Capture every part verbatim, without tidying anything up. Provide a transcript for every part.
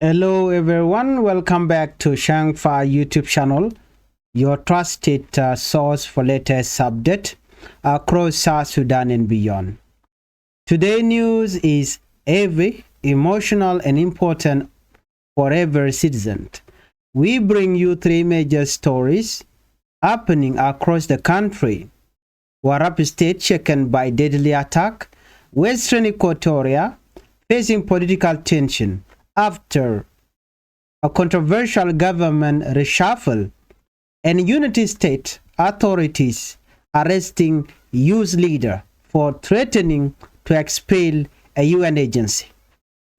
Hello everyone, welcome back to Shangfa YouTube channel, your trusted uh, source for latest update across South Sudan and beyond. Today news is heavy, emotional and important for every citizen. We bring you three major stories happening across the country. Warrap State shaken by deadly attack. Western Equatoria facing political tension after a controversial government reshuffle. And Unity State authorities arresting youth leader for threatening to expel a U N agency.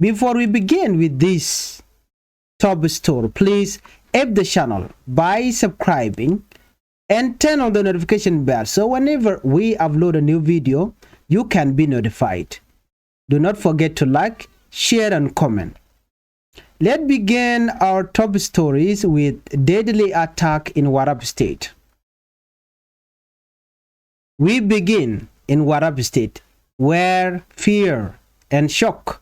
Before we begin with this top story, please help the channel by subscribing and turn on the notification bell so whenever we upload a new video, you can be notified. Do not forget to like, share and comment. Let's begin our top stories with deadly attack in Warrap State. We begin in Warrap State, where fear and shock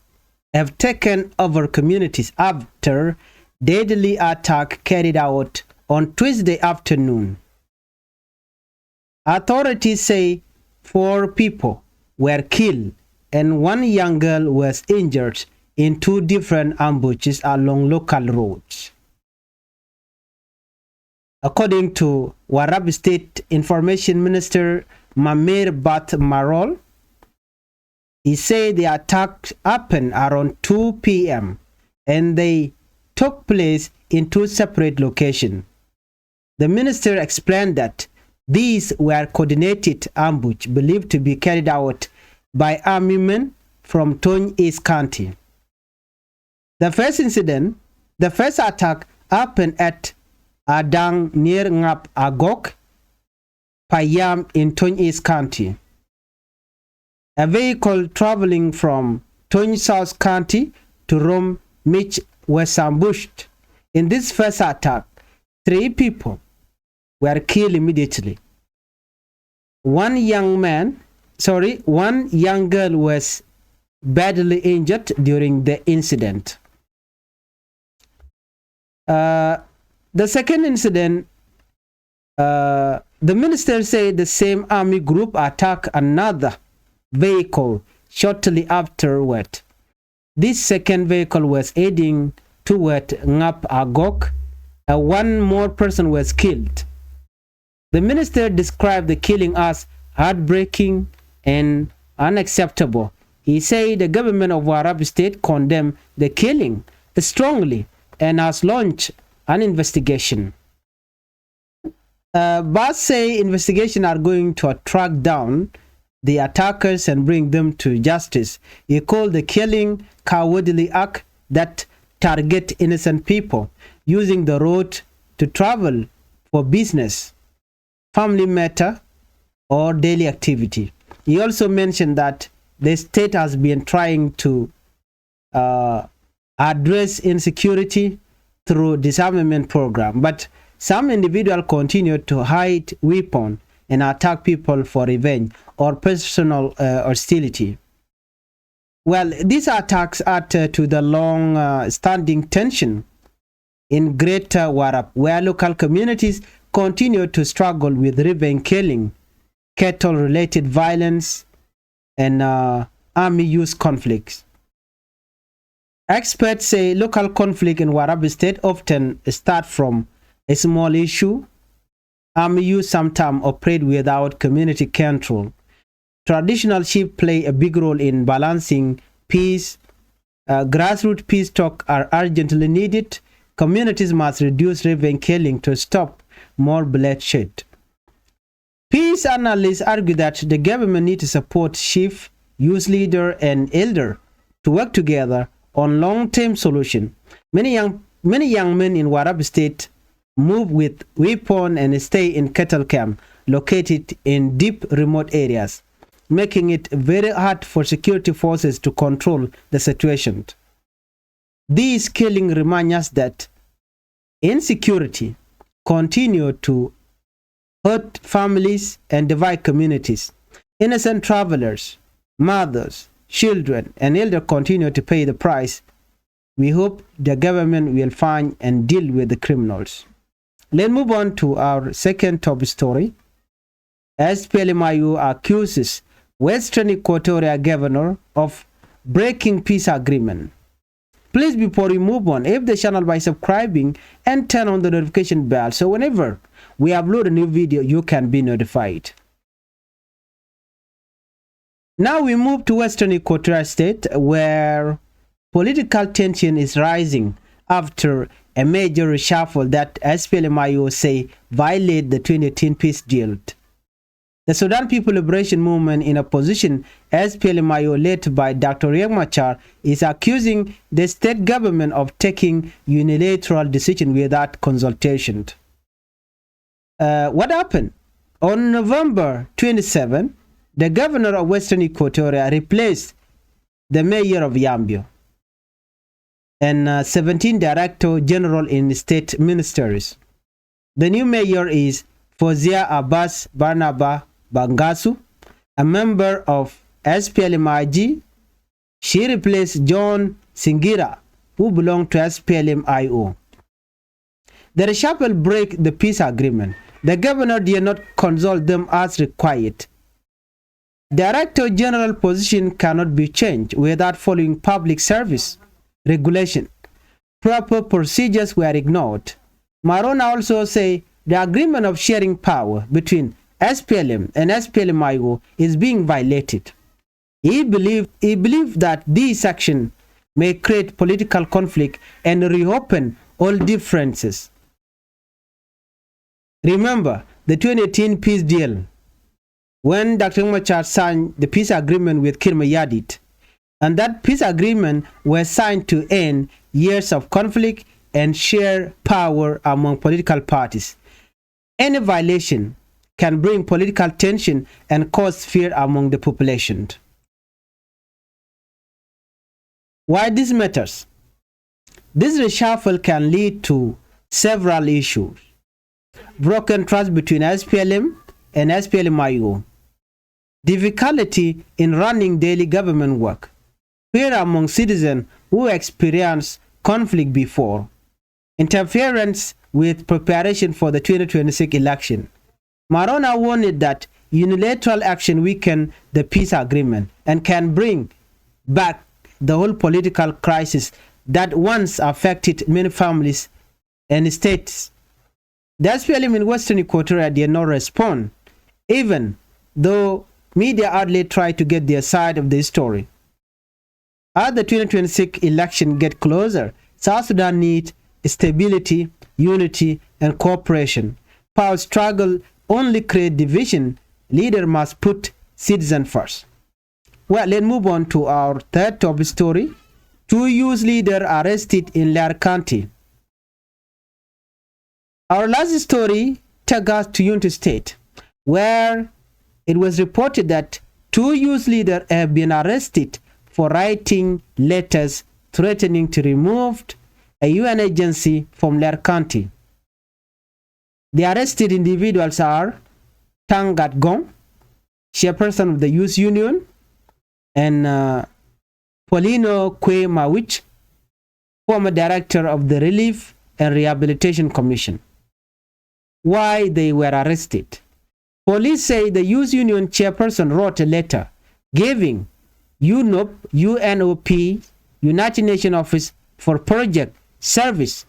have taken over communities after deadly attack carried out on Tuesday afternoon. Authorities say four people were killed and one young girl was injured in two different ambushes along local roads. According to Warrap State Information Minister Mamer Bat Marol, he said the attack happened around two p.m. and they took place in two separate locations. The minister explained that these were coordinated ambush believed to be carried out by army men from Tony East County. The first incident, the first attack happened at Adang near Ngap Agok Payam in Tony East County. A vehicle traveling from Tony South County to Rom Mich was ambushed. In this first attack, three people were killed immediately. One young man, sorry, one young girl was badly injured during the incident. Uh, the second incident, uh, the minister said the same army group attacked another vehicle shortly afterward. This second vehicle was heading toward Ngap Agok, and one more person was killed. The minister described the killing as heartbreaking and unacceptable. He said the government of Warrap State condemned the killing strongly and has launched an investigation. Uh, Bat say investigation are going to track down the attackers and bring them to justice. He called the killing cowardly act that target innocent people using the road to travel for business, family matter, or daily activity. He also mentioned that the state has been trying to uh, address insecurity through disarmament program, but some individual continue to hide weapon and attack people for revenge or personal uh, hostility. Well, these attacks add uh, to the long uh, standing tension in Greater Warrap, where local communities continue to struggle with revenge killing, cattle related violence, and uh, army use conflicts. Experts say local conflict in Warrap State often start from a small issue. Army use sometimes operate without community control. Traditional chief play a big role in balancing peace. Uh, grassroots peace talk are urgently needed. Communities must reduce revenge killing to stop more bloodshed. Peace analysts argue that the government need to support chief, youth leader, and elder to work together on long-term solution. Many young, many young men in Warrap State move with weapon and stay in cattle camp located in deep remote areas, making it very hard for security forces to control the situation. This killing remind us that insecurity continue to hurt families and divide communities. Innocent travelers, mothers, children, and elder continue to pay the price We hope the government will find and deal with the criminals. Let's move on to our second top story. S P L M I O accuses Western Equatoria governor of breaking peace agreement. Please, before we move on, hit the channel by subscribing and turn on the notification bell, so whenever we upload a new video, you can be notified. Now we move to Western Equatoria State, where political tension is rising after a major reshuffle that S P L M I O say violate the twenty eighteen peace deal. The Sudan People Liberation Movement, in opposition, S P L M I O, led by Doctor Riek Machar, is accusing the state government of taking unilateral decision without consultation. Uh, what happened? On November twenty-seven, the governor of Western Equatoria replaced the mayor of Yambio and, uh, seventeen director general in state ministries. The new mayor is Fozia Abbas Barnaba Bangasu, a member of S P L M I G. She replaced John Singira, who belonged to S P L M I O. The reshuffle break the peace agreement. The governor did not consult them as required. Director General position cannot be changed without following public service regulation. Proper procedures were ignored. Marona also say the agreement of sharing power between S P L M and S P L M I O is being violated. He believed, he believed that this action may create political conflict and reopen old differences. Remember the twenty eighteen peace deal, when Doctor Machar signed the peace agreement with Kiir Mayardit, and that peace agreement was signed to end years of conflict and share power among political parties. Any violation can bring political tension and cause fear among the population. Why this matters? This reshuffle can lead to several issues. Broken trust between S P L M and S P L M I O. Difficulty in running daily government work. Fear among citizens who experienced conflict before. Interference with preparation for the twenty twenty-six election. Marona warned that unilateral action weaken the peace agreement and can bring back the whole political crisis that once affected many families and states. The S P L M in Western Equatoria did not respond, even though media outlet tried to get their side of the story. As the twenty twenty-six election get closer, South Sudan need stability, unity, and cooperation. Power struggle only create division. Leader must put citizen first. Well, let's move on to our third top story. Two youth leader arrested in Leer County. Our last story take us to Unity State, where it was reported that two youth leaders have been arrested for writing letters threatening to remove a U N agency from Leer County. The arrested individuals are Tang Gatgong, chairperson of the Youth Union, and, uh, Paulino Kwe Mawich, former director of the Relief and Rehabilitation Commission. Why they were arrested? Police say the Youth Union chairperson wrote a letter giving U N O P, U N O P, United Nations Office for Project Service,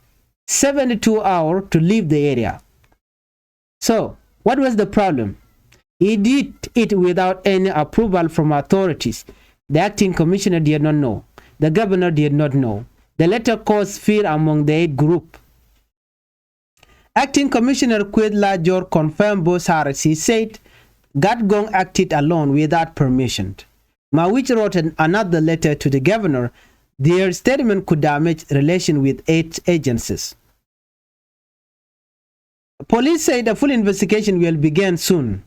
seventy-two hour to leave the area. So, what was the problem? He did it without any approval from authorities. The acting commissioner did not know. The governor did not know. The letter caused fear among the aid group. Acting Commissioner Kueth Lajor confirmed both arrests. He said Gatgong acted alone without permission. Mawich wrote an, another letter to the governor. Their statement could damage relation with aid agencies. Police said a full investigation will begin soon.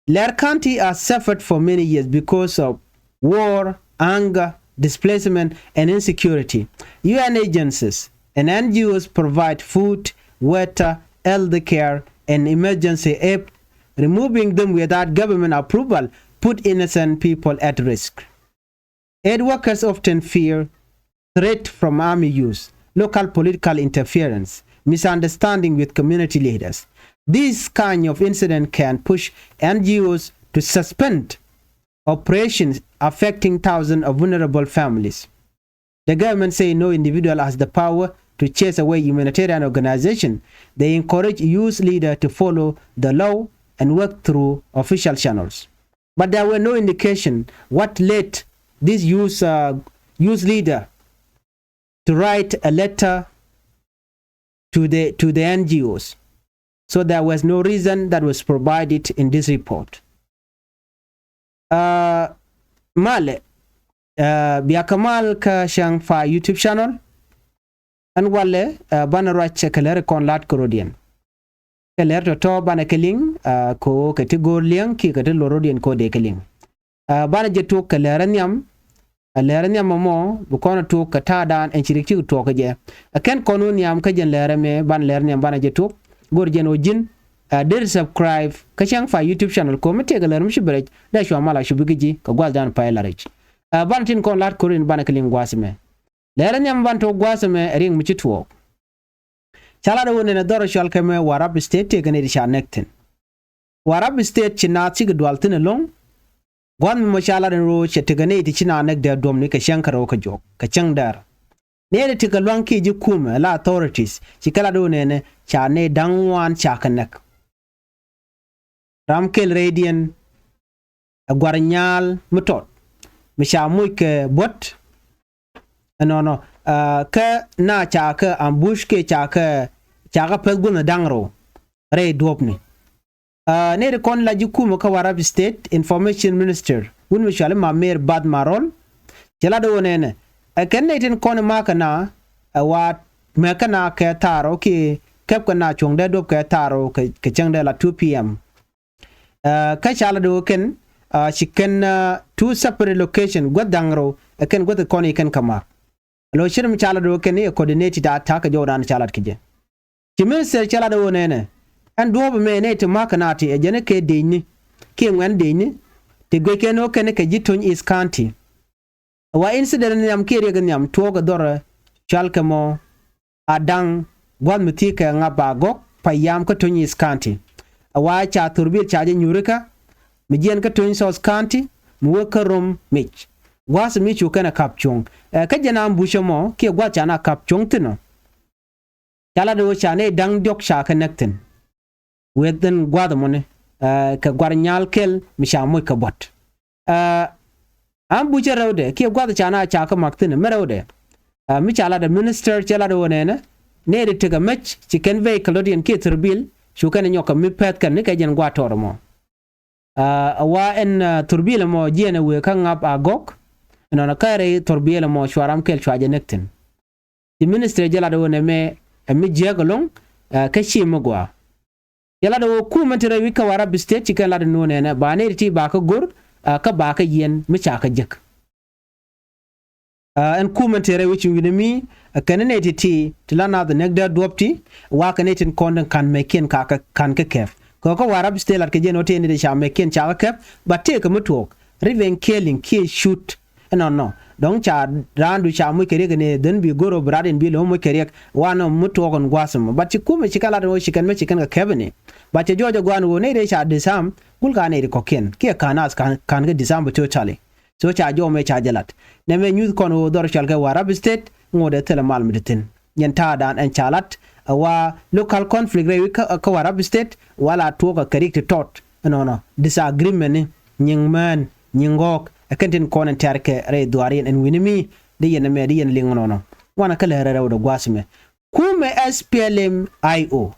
Leer County has suffered for many years because of war, hunger, displacement, and insecurity. U N agencies and N G Os provide food, water, health care, and emergency aid. Removing them without government approval put innocent people at risk. Aid workers often fear threat from army use, local political interference, misunderstanding with community leaders. This kind of incident can push N G Os to suspend operations affecting thousands of vulnerable families. The government say no individual has the power to chase away humanitarian organization. They encourage youth leader to follow the law and work through official channels. But there were no indication what led this youth, uh, youth leader to write a letter to the, to the N G Os. So there was no reason that was provided in this report. Uh, malɛ, uh, bia kɛ mal kä Cäŋ Fa YouTube channel. Ɛn walɛ, uh, banɛ ruac kɛ lɛr kɔn lat kärodiɛn. Kɛ lɛr tɔ̱tɔ̱ banɛ kɛ liŋ, uh, ko kɛ ti go̱o̱r liɛŋ ki kɛ ti lor rodiɛn ko dee kɛ liŋ. Uh, banɛ jɛ tuɔk kɛ lɛr nhiam, a lɛr nhiam mɔ bi kɔn a tuɔk kɛ ta̱a̱dan ɛn ci rik cik tuɔk kä jɛ. A kɛn kɔn wä nhiam kä jɛn lɛr ɛmɛ, banɛ lɛr nhiam banɛ jɛ tuɔk. Go̱r jɛn wä ji̱n, uh, deri subscribe kä Cäŋ Fa YouTube channel ko mi tëëk a lɛr mi ci bɛrɛc dee cua mal a cupi kä ji̱ kɛ gua̱thdan pay la rɛc. Uh, banɛ tin kɔn lat korin banɛ kɛ liŋ gua̱a̱th ɛmɛ. Lɛr nhiam banɛ tuɔk gua̱a̱th ɛmɛ ɛ riŋ mi ci tuɔɔk. Ca lat ɛ ɣöö nɛnɛ dhɔr cɔal kɛ mɛ Warrap State tëëkɛ nɛy ti ca näk thi̱n. Warrap State ci naath cikɛ dual thi̱n ɛlɔ̱ŋ. Gua̱th mi mɔ ca lat ɛn ɣöö cɛ tekɛ nɛy ti ci naath näk dee duɔ̱mni kɛ cäŋ kärɔ̱ kä juɔk kɛ cäŋ däär. Nɛy ti tekɛ lua̱ŋ kiɛ ji̱ kumɛ la authorities ci kɛ lat ɣöö nɛnɛ ca nɛy da̱ŋ ŋuan ca kɛ näk. Ram kɛl rɛydiɛn ɛ Gua̱r Nyaal mi tɔt mi ca moc kɛ buɔ̱t. Ɛnɔnɔ, uh, kä na ca kɛ ambush kiɛ ca kɛ, ca kɛ päth gua̱n ɛ da̱ŋ rɛw rɛy duɔ̱pni. Uh, nɛy ti kɔn la ji̱ kumɛ kä Warrap State Information Minister wun mi cɔal i̱ Mamer Bath Marol cɛ lat ɣöö nɛnɛ ɛ kɛn nɛy tin kɔn i̱ ma̱a̱kä na ɛ wa mɛ̱kä na kɛ thaarɔ kiɛ kɛpkɛ na cuɔ̱ŋ dee duɔ̱p kɛ thaarɔ kɛ, kɛ cäŋ dee la two P M. Uh, kä ca lat ɣöö kɛn, uh, ci kɛn, uh, two separate location guäth da̱ŋ rɛw ɛ kɛn guäth kɔn i̱ kɛn kä ma̱a̱k. Lo cir mi ca lat ɣöö kɛn i̱ coordinated attack kɛ jɔwdan ca lat kɛ jɛ. Ci minister cɛ lat ɣöö nɛnɛ ɛn duɔ̱ɔ̱p ɛmɛ nɛy ti ma̱a̱k kɛ na ti ɛ jɛn i̱ kɛ dëëcni kiɛ ŋuɛ̈n dëëcni ti guic kɛn ɣöö kɛn kɛ ji̱ Tony East County. Ɛ wa incident nhiam kiɛ riɛk nhiam tuɔɔk ɛ dhɔrɛ cɔal kɛ mɔ Adaŋ gua̱th mi thi̱i̱ kɛ Ŋap Agɔk payam kä Tony East County. Ɛ wa ca thurbil ca jɛ nyuurikä mi jiɛn kä Tony South County mi wek kä Rom Mic. Gua̱th mi cu kɛn ɛ kap cuɔ̱ŋ ɛ kä jɛn ambush ɛmɔ kiɛ gua̱th ca na kap cuɔ̱ŋ thi̱n ɔ. Ca lat ɣöö ca nɛy da̱ŋ diɔ̱k ca kɛ näk thi̱n. Weth in gua̱th ɛmɔni, uh, kɛ Gua̱r Nyaal kɛl mi ca moc kɛ buɔ̱t. Uh, ambush ɛ rɛwdɛ kiɛ gua̱th ca na ca kɛ ma̱k thi̱n mi rɛwdɛ. Uh, mi ca lat ɛ minister cɛ lat ɛ ɣöö nɛnɛ nɛy ti tekɛ mec ci kɛn vehicle dɔ̱diɛn kiɛ thurbil cu kɛn ɛ nyɔk kɛ mi pɛth kɛn ni kɛ jɛn gua̱a̱th tɔɔr ɛmɔ. Uh, ɛ wa ɛn, uh, thurbil ɛmɔ jiɛn ɛ wëë kä Ŋap Agɔk. Ɛnɔnɔ kä rɛy thurbil ɛmɔ cua ram kɛl cua jɛ näk thi̱n. Ci ministry jɛ lat ɣöö nɛmɛ ɛ mi jiääk ɛlɔ̱ŋ, uh, kä ci mi gɔaa. Jɛ lat ɣöö kumɛ ti rɛy wi̱c kä Warrap State ci kɛn lat ɛn ɣöö nɛnɛ ba nɛy ti ti ba kä go̱r, uh, kä ba kä yiɛn mi ca kä jek. Uh, ɛn kumɛ ti rɛy wi̱c wi̱ni mi, uh, kɛn nɛy ti ti ti la nath näk dee duɔ̱p ti wa kɛ nɛy tin kɔn tin ka̱n mɛkiɛn ka kɛ ka̱n kä kɛp. Kɛ ɣöö kä Warrap State lat kɛ jɛn ɣöö tëë nɛy ti ca mɛkiɛn ca kä kɛp ba tëëkɛ mi tuɔɔk. Revenge killing kiɛ shoot. Ɛnɔnɔ dɔ̱ŋ ca raandu ca moc kɛ riɛk ni dhän bi go̱r ɔ bi rat in bi lo̱ moc kɛ riɛk. Wanɔ mi tuɔɔk in gua̱a̱th ɛmɔ. But ci kumɛ ci kɛn lat ɛn ɣöö ci kɛn mɛ ci kɛn kɛ kɛp ni. But cɛ jɔɔc ɛ gua̱a̱n ɣöö nɛy rɛy ca disarm gul ka nɛy ri kɔ̱kiɛn kiɛ ka̱n ath ka̱n, ka̱n kɛ disarm bi ti tali. So ca jɔɔc mɛ ca jɛ lat nɛmɛ nyuth kɔn ɣöö dhɔr cɔal kɛ Warrap State ŋot ɛ thilɛ mal mi ti thi̱n. Yɛn ta̱a̱dan ɛn ca lat ɛ wa local conflict rɛy wi̱c kä, kä Warrap State wa la tuɔɔk ɛ kɛ riɛk ti tɔt. Ɛnɔnɔ disagreement ni nyiŋ mään nyiŋ ɣɔ̱ɔ̱k ɛ kɛn tin kɔn ɛn tɛ̈r kɛ rɛy dhuaar yɛn ɛn wi̱ni mi di yɛn ɛmɛ di yɛn liŋ ɛnɔnɔ. Wanɛ kä lɛr rɛwdɛ gua̱a̱th ɛmɛ. Kumɛ S P L M I O.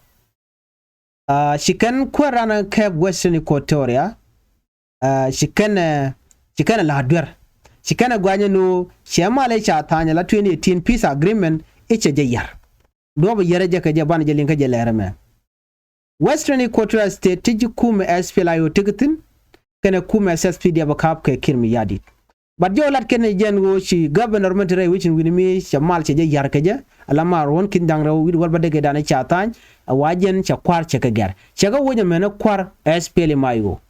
Uh, ci kɛn kuäär ran kɛp Western Equatoria. Uh, ci kɛn, uh, ci kɛn la duer. Ci kɛn guanyɛ nu cɛ mal i̱ ca tha̱a̱ny la twenty eighteen peace agreement i̱ cɛ jɛ yar. Duɔp yɛrɛ jɛ kɛ jɛ ban jɛ liŋ kä jɛ lɛr ɛmɛ. Western Equatoria State ti ji̱ kumɛ S P L I O ti kɛ thi̱n kɛnɛ kumɛ S S P D F kap kɛ Kiir Mayardit. But jɛ wä lat kɛn jɛn ɣöö ci governor mɛn ti rɛy wi̱c in wi̱ni mi cɛ mal cɛ jɛ yar kɛ jɛ. Ala ma ruɔ̱n kin da̱ŋ rɛw wi̱c wal ba dee kɛ dan ca tha̱a̱ny. A wa jɛn cɛ kua̱r cɛ kɛ gɛr cɛ kɛ wec ɛmɛn kua̱r S P L M I O.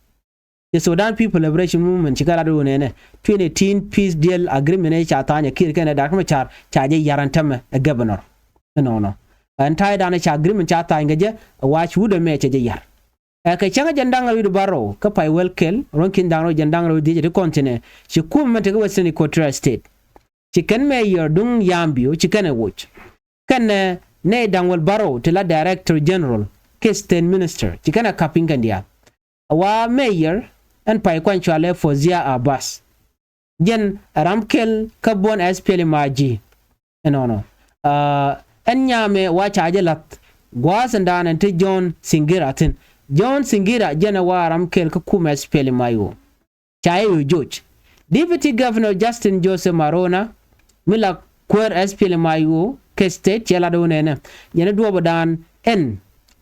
Ci Sudan People Liberation Movement ci kɛ lat ɣöö nɛnɛ twenty eighteen peace deal agreement ɛ ca tha̱a̱ny ɛ Kiir kɛnɛ Dak Macar ca jɛ yar ɛn tämɛ ɛ governor. Ɛnɔnɔ ɛn ta̱yɛ danɛ ca agreement ca tha̱a̱ny kɛ jɛ ɛ wac wut ɛmɛ cɛ jɛ yar. Ɛ kɛ cäŋ ɛ jɛn da̱ŋ rɛw wi̱cdɛ bärɔw kä pay wäl kɛl ruɔ̱n ki̱n da̱ŋ rɛw jɛn da̱ŋ rɛw wi̱cdɛ jiɛc ti kɔn thi̱nɛ ci kumɛ mɛn tekɛ Western Equatoria State. Ci kɛn mayor duŋ Yambio ci kɛn ɛ woc. Kɛnɛ nɛy da̱ŋ wäl bärɔw ti la Director General kɛ State Minister ci kɛn ɛ ka̱p piny kɛn diaal. A wa mayor ɛn pay kuany cɔalɛ Fozia Abbas. Jɛn ɛ ram kɛl kä buɔ̱n S P L M I G. Ɛnɔnɔ ɛn nyamɛ wa ca jɛ la̱th gua̱a̱th ɛn da̱a̱n ɛn te John Singira thi̱n. John Singira jɛn ɛ wa ram kɛl kä kumɛ S P L M I O. Ca yɛ yo̱o̱ joc. Deputy Governor Justin Joseph Marona mi la kuäär S P L M I O kɛ state cɛ lat ɣöö nɛnɛ jɛn ɛ duɔ̱ɔ̱p ɛ da̱a̱n ɛn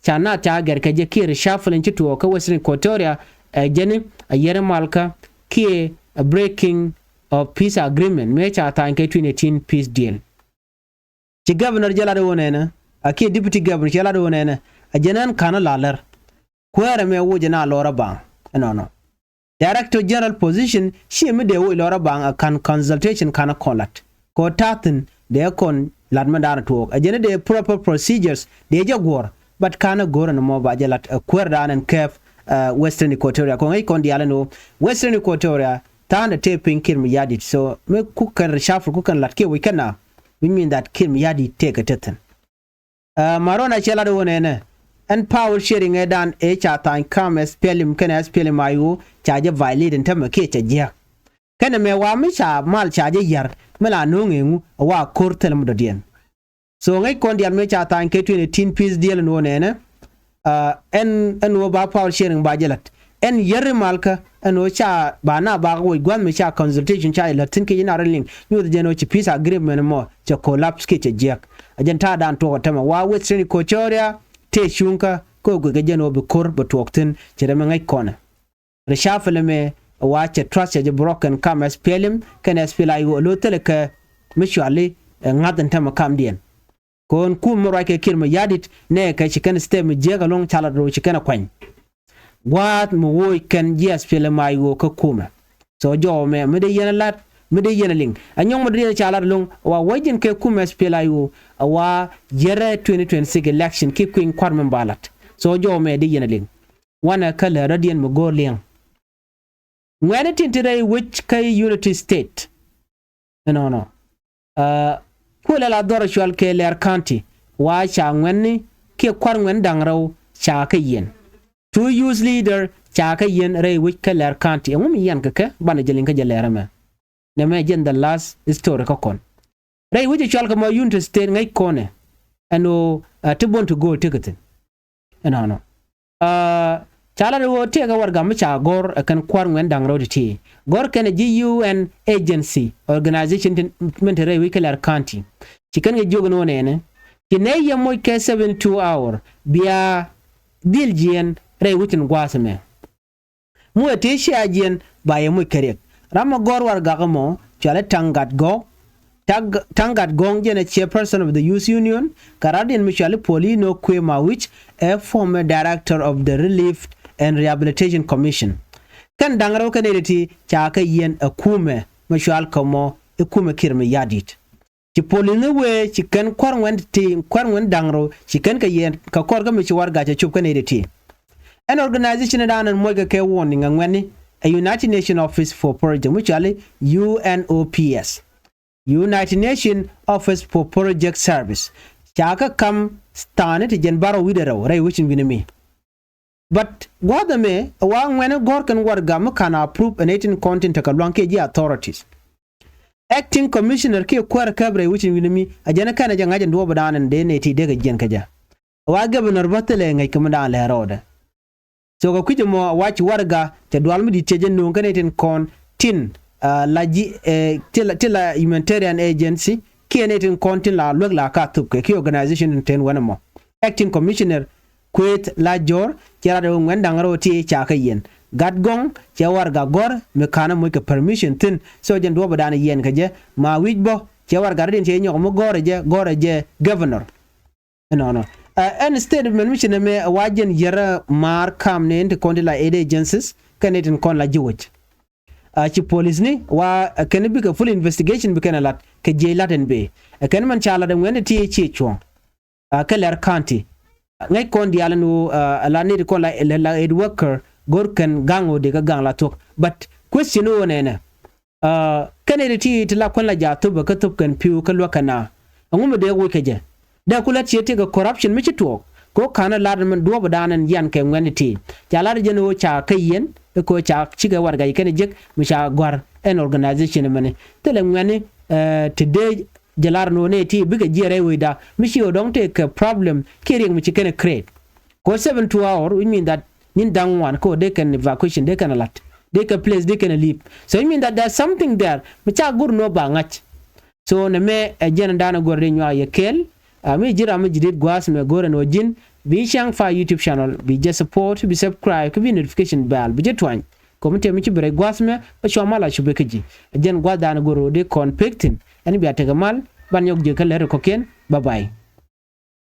ca naath ca gɛr kɛ jɛ kiɛ reshuffling ci tuɔɔk kä Western Equatoria. Ɛ jɛn ɛ yɛr malkä kiɛ ɛ breaking of peace agreement mëë ca tha̱a̱ny kɛ twenty eighteen peace deal. Ci governor jɛ lat ɣöö nɛnɛ a kiɛ deputy governor cɛ lat ɣöö nɛnɛ a jɛn ɛn ka̱n ɛ la lär. Kuäärɛ mɛ woc ɛn a lɔr a baŋ ɛnɔnɔ. Director General position ciɛ mi dee woc lɔr a baŋ a ka̱n consultation ka̱n a kɔn lat kɛ ɣöö ta̱thi̱n dee kɔn lat mɛn da̱a̱n tuɔɔk a jɛn dee proper procedures dee jɛ guɔ̱r. But ka̱n a go̱r ɛn mɔ ba jɛ lat a kuäär da̱a̱n ɛn kɛɛp Western Equatoria kɛ ɣöö ŋäc kɔn diaal ɛn ɣöö Western Equatoria tha̱a̱ŋdɛ tëë piny Kiir Mayardit. So mi kuk kɛn reshuffle kuk kɛn lat kiɛ woc kɛn na, which mean that Kiir Mayardit tëëkɛ tethin. Ɛ Marona cɛ lat ɣöö nɛnɛ ɛn power sharing ɛ dan ëë ca tha̱a̱ny kam S P L M kɛnɛ S P L M I O ca jɛ violate ɛn tämɛ kiɛ cɛ jiäk. Kɛnɛ mɛ wa mi ca mal ca jɛ yär mi la no̱o̱ŋ ëë ŋu ɛ wa ko̱r thilɛ mi dɔ̱diɛn. So ŋäc kɔn diaal mëë ca tha̱a̱ny kɛ twenty eighteen peace deal ɛn ɣöö nɛnɛ ɛn ɛn ɣöö ba power sharing ba jɛ la̱t. Ɛn yär malkä ɛn ɣöö ca ba na ba woc gua̱th mi ca consultation ca jɛ la̱t thi̱n kɛ ji̱ na rɛl liŋ nyuɔth jɛn ɣöö ci peace agreement mɔ cɛ collapse kiɛ cɛ jiäk. A jɛn ta̱a̱ dan tuɔɔk ɛ tämɛ wa Western Equatoria tëë cuŋkä kä ɣöö guic kɛ jɛn ɣöö bi ko̱r bɛ tuɔɔk thi̱n. Ci rɛmɛ ŋäc kɔnɛ reshuffle ɛmɛ wa cɛ trust cɛ jɛ broken kam S P L M kɛnɛ S P L I O lo thilɛ kɛ mi cuali ɛ ŋa̱th ɛn tämɛ kamdiɛn. Kɔn kum mi ruac kɛ Kiir Mayardit nɛ kɛ ci kɛn step mi jiäk ɛlɔ̱ŋ ca lat rɛw ci kɛn ɛ kuany. Gua̱a̱th mi woc kɛn ji̱ S P L M I O kä kumɛ. So jɔw mɛ mi dee yɛn ɛ lat mi dee yɛn ɛ liŋ ɛ nyɔŋ mi dee yɛn ɛ ca lat ɛlɔ̱ŋ ɛ wa wäc ji̱n kɛ kumɛ S P L I O ɛ wa yɛrɛ twenty twenty-six election ki kui̱ny kua̱r mi ba lat. So jɔw mɛ dee yɛn ɛ liŋ. Wanɛ kä lɛ rɔ̱diɛn mi go̱o̱r liɛŋ. Ŋuɛ̈tni tin te rɛy wec kä Unity State. Ɛnɔnɔ. Ɛ kuël ɛ la dhɔr cual kɛ Leer County wa ca ŋuɛ̈tni kiɛ kua̱r ŋuɛ̈tni da̱ŋ rɛw ca kä yiɛn. Two youth leader ca kä yiɛn rɛy wec kä Leer County. Ɛŋu mi yiɛn kɛ kɛ banɛ jɛ liŋ kä jɛ Leer ɛmɛ. Nɛmɛ jɛn the last story kä kɔn. Rɛy wec ɛ cual kɛ mɔ Unity State ŋäc kɔnɛ. Ɛn ɣöö ɛ ti buɔ̱n ti go̱o̱l tekɛ thi̱n. Ɛnɔnɔ. Ɛ ca lat ɣöö tëëkɛ warɛgak mi ca gɔ̱r ɛ kɛn kua̱r ŋuɛ̈tni da̱ŋ rɛw ti̱ti̱. Gɔ̱r kɛn ɛ ji̱ U N agency organization tin min te rɛy wec kä Leer County. Ci kɛn kɛ jiök ɛn ɣöö nɛnɛ ci nɛy yɛ moc kɛ seventy two hour bia dhil jiɛɛn rɛy wec tin gua̱a̱th ɛmɛ. Muɛ tëë cia jiɛn ba yɛ muc kɛ riɛk. Ram mi gɔ̱r warɛgak ɛmɔ cuali Taŋ Gat Gɔ̱ŋ. Taŋ Gat Gɔ̱ŋ jɛn ɛ chairperson of the Youth Union kɛ radiɛn mi cuali Paulino Kuëë Mawic ɛ former director of the Relief and Rehabilitation Commission. Kɛn da̱ŋ rɛw kɛn nɛy ti̱ti̱ ca kɛ yiɛn ɛ kumɛ mi cual kɛ mɔ i̱ kumɛ Kiir Mayardit. Ci polith ni wee ci kɛn kua̱r ŋuɛ̈tni ti kua̱r ŋuɛ̈tni da̱ŋ rɛw ci kɛn kɛ yiɛn kɛ kɔr kä mi ci warɛgak cɛ cop kä nɛy ti̱ti̱. Ɛn organization dan ɛn muɔckɛ kɛ warning ɛ ŋuɛ̈tni ɛ United Nations Office for Project mi cuali U N O P S. United Nations Office for Project Service ca kä kam tha̱a̱ni ti jɛn bärɔw wi̱cdɛ rɛw rɛy wec in wi̱ni mi. But gua̱a̱th ɛmɛ ɛ wa ŋuɛ̈tni gɔ̱r kɛn warɛgak mi ka̱n approve ɛ nɛy tin kɔn tin tekɛ lua̱ŋ kiɛ ji̱ authorities. Acting commissioner kiɛ kuäär käp rɛy wec in wi̱ni mi a jɛn ɛ kɛn ɛ jɛ ŋa̱c ɛn duɔ̱ɔ̱p ɛ da̱a̱n ɛn dee nɛy ti dee kɛ jiɛn kɛ jɛ. Ɛ wa governor bä thilɛ ŋäc kɛ mi da̱a̱n lɛ rɔɔdɛ. So kɛ kui̱c ɛmɔ a wac warɛgak cɛ dual mi di̱t cɛ jɛ nööŋ kä nɛy tin kɔn tin la ji̱ ti la humanitarian agency kiɛ nɛy tin kɔn tin la luäk la ka thop kɛ ki organization tin ten wän ɛmɔ. Acting commissioner Kuëth la jɔr cɛ rat ɛ ŋuɛ̈tni da̱ŋ rɛw ti ca kä yiɛn. Gat Gɔ̱ŋ cɛ warɛgak gɔ̱r mi ka̱n ɛ moc kɛ permission thi̱n. So jɛn duɔ̱ɔ̱p ɛ da̱a̱n yiɛn kɛ jɛ ma wi̱c bä cɛ warɛgak rɔ̱diɛn cɛ nyɔk mi gɔ̱r ɛ jɛ gɔ̱r ɛ jɛ governor. Ɛnɔnɔ. Ɛn statement mi ci nɛmɛ ɛ wa jɛn yɛrɛ maar kam ni in ti kɔn ti la aid agencies kɛn nɛy tin kɔn la ji̱ wec. Ɛ, ci polisni wa, ɛ, kɛn bikɛ full investigation bi kɛn ɛ la̱t kɛ jiɛc la̱t ɛn bëë. Ɛ, kɛn mɛn ca la̱t ɛ ŋuɛ̈tni ti ci cuɔ̱ɔ̱ŋ. Ɛ, kä Lɛr County. Ŋäc kɔn diaal ɛn ɣöö, ɛ, la nɛy ti kɔn la, la, la aid worker go̱r kɛn ga̱ŋ ɣöö dee kɛ ga̱ŋ la thuɔ̱k. But question ɣöö nɛnɛ. Ɛ, kɛn nɛy ti ti la kuän la ja̱ thöpä kä thöp kɛn pi̱w kä luäk kɛn a. Ɛŋu mi dee woc kɛ jɛ? Dee ku lät ciɛ ti kɛ corruption mi ci tuɔɔk. Kɛ ɣöö ka̱n ɛ lat min duɔ̱ɔ̱p dan ɛn yian kɛ ŋuɛ̈tni ti. Ca lat jɛn ɣöö ca kä yiɛn, ɛ kɛ ɣöö ca cikɛ warɛgak kɛn jiäk mi ca gɔ̱a̱r ɛn organization mɛni. Thilɛ ŋuɛ̈tni, ɛ, ti dee jɛ lar ni ɣöö nɛy ti bikɛ jiɛɛr rɛy wecda mi ci ɣöö dɔ̱ŋ tëëkɛ problem kiɛ riɛk mi ci kɛn ɛ create. Kɛ ɣöö seventy two hour, which mean that ni̱n da̱ŋ ŋuan kɛ ɣöö dee kɛn evacuation, dee kɛn ɛ la̱t, dee kɛ place, dee kɛn ɛ li̱p. So which mean that there's something there mi ca go̱r ni ɣöö ba ŋa̱c. So nɛmɛ ɛ jɛn dan ɛ go̱r dee nyuak yɛ kɛɛl. Ɛ, mi ji̱n ram mi ji̱ di̱t gua̱a̱th mɛ go̱r ɛn ɣöö ji̱n bi Ciaŋ Pay YouTube channel, bi jɛ support, bi subscribe, kä bi notification bell bi jɛ tuany. Kɔm tëë mi ci bi rɛy gua̱a̱th mɛ, bä cua mal a cupɛ kä ji̱. Ɛ jɛn gua̱a̱th dan ɛ go̱r ɣöö dee kɔn pek thi̱n. Ɛn bia tekɛ mal, ban nyɔk ji̱ kä lät ɛ kɔ̱kiɛn. Bye bye.